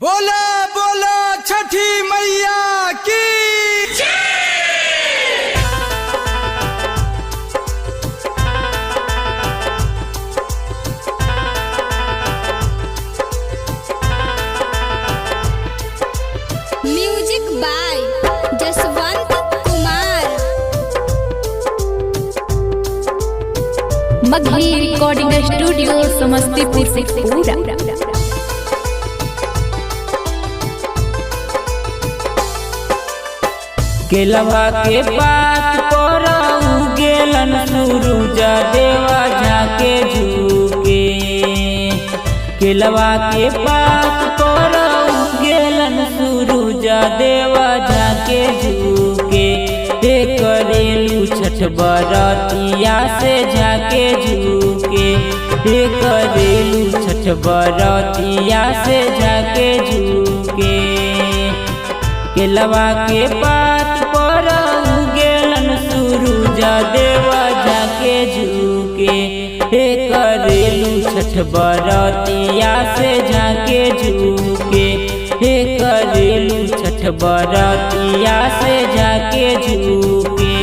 बोला बोला छठी मैया की। Music by Jaswant Kumar. Magahi recording studio Samastipur Sheikhpura. केलवा के पात पर उगेलन सूरज देवा झाके झुके। केलवा के पात पर उगेलन सूरज देवा झाके झुके। हे करेलू छठ बरतिया से झाके झुके। हे करेलू छठ बरतिया से झाके झुके। केलवा के पात पर उगेलन सूरज देवा झाके झुके। हे करेलू छठ बरतिया से झाके झुके। हे करेलू छठ बरतिया से झाके झुके।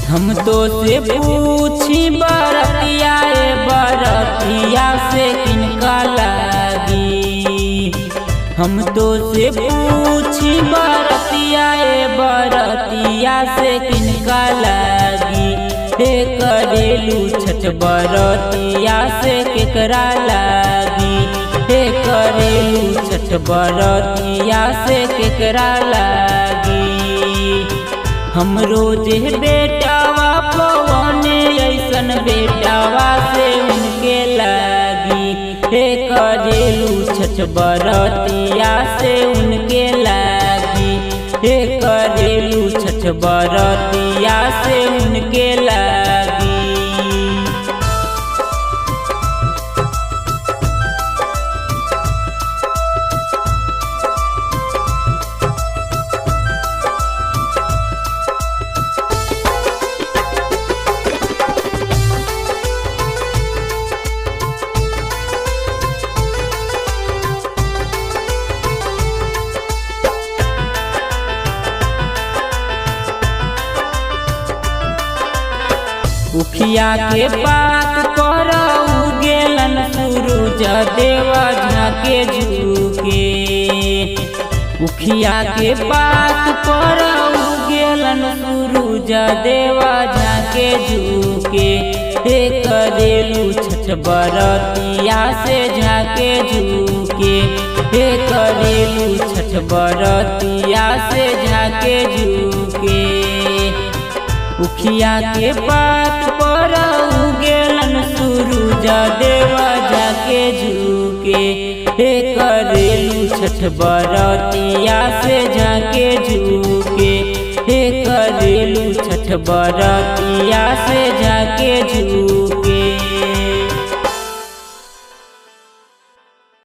हम तो से पूछी बरतिया ए बरतिया से किनका लागी। हम तो से पूछी बरतिया ए बरतिया से किनका लागी। हे करेलू छठ बरतिया से केकरा लागी। हे करेलू छठ बरतिया से केकरा लागी। हमरो जे बेटावा पवन ऐसन बेटावा से उनके लागी। हे करेलू छठ बरतिया से उनके लागी। हे करेलू छठ बरतिया से उनके लागी। उखिया के पात पर उगेलन सूरज देवा झाके झुके। उखिया के पात पर उगेलन सूरज देवा झाके झुके। हे करेलू छठ बरतिया से झाके झुके। हे करेलू छठ बरतिया से झाके झुके। उखिया के पात पर उगेलन सूरज देवा झाके झुके। हे करेलू छठ बरतिया से झाके झुके। हे करेलू छठ बरतिया से झाके झुके।